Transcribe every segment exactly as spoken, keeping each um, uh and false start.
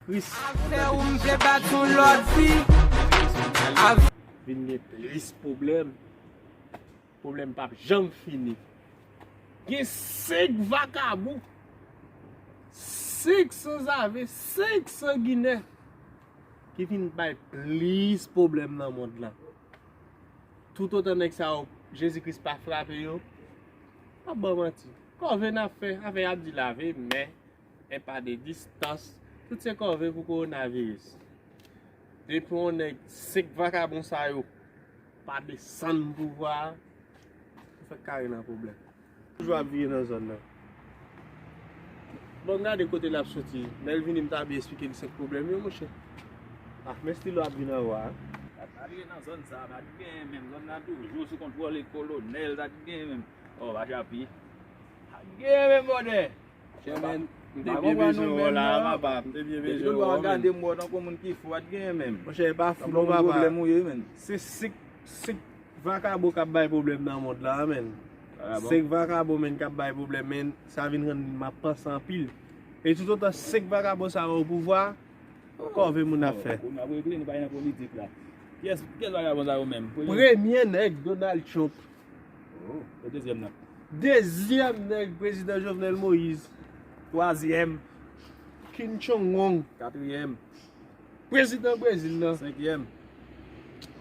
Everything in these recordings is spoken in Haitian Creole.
Kris. Afè ou m vle bat yon lòt fi. Vin gen plis pwoblèm. Pwoblèm p ap janm fini. Gen senk vakabon, senk sanzave, senk sanginè ki vin bay plis pwoblèm nan mond lan. Toutotan nèg sa yo, Jezi Kris pa frape yo, pa ban manti. Kòve n ap fè, afè y ap di lave men, en pa de distans, tout se kòve pou kowonaviris. Depi yon nèg, senk vakabon sa yo pa desann pouvwa a, ou fèk kare nan pwoblèm. Toujou ap vire nan zòn nan. Bon, gade kote l ap soti. Lè l vini, m ta byen esplike l senk pwoblèm yo, monchè. Ah, men stilo ap vin anvan a. Pa vire nan zòn sa, pa t genyen menm. Zòn nan toujou sou kontwòl kolonèl, pa t genyen menm. Oh, pa chapi. Pa t genyen menm, bòdè. Monchè, men, m te byen bezwen wè w la, papa. M te byen bezwen wè w, men. Gade m wè w tankou moun ki fou, pa t genyen menm. Monchè, e pa fou non, papa. Pwoblèm ou ye, men. Se senk, senk vakabon k ap bay pwoblèm nan mond la, men. Vakabon? Senk vakabon, men, k ap bay pwoblèm, men. Sa vin rann m ap panse anpil. E toutotan senk vakabon sa yo o pouvwa, kòve moun ap fè. Pou n ap regle, nou pa nan politik la. Kiyès, kiyès vakabon sa yo menm? Premye nèg, Donald Trump. Oh, e dezyèm nan? Dezyèm nèg, prezidan Jovenel Moïse. Twazyèm? Kim Jong Un. Katriyèm? Prezidan Brezil nan. Senkyèm?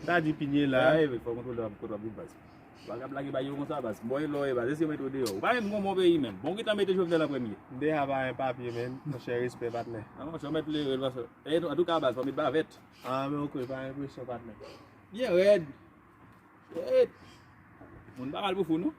Sa di pinye la. Ay, fò kontwole kote w ap viv, baz. Ou pa ka blage bay yo konsa, baz. Bon, e lò e, baz. Eske yo mete w deyò? Ou pa menm gon bon peyi menm. Bon, gentan mete Jovenel an premye. M deja pa gen papye, men. Monchè, respè, patnè. Ah, monchè, ou mèt lere l, baz. E, antouka, baz, fò met bavèt. Ah, men ok, pa gen presyon, patnè. Byen rèd. Shit. Moun pa mal pou fou, non?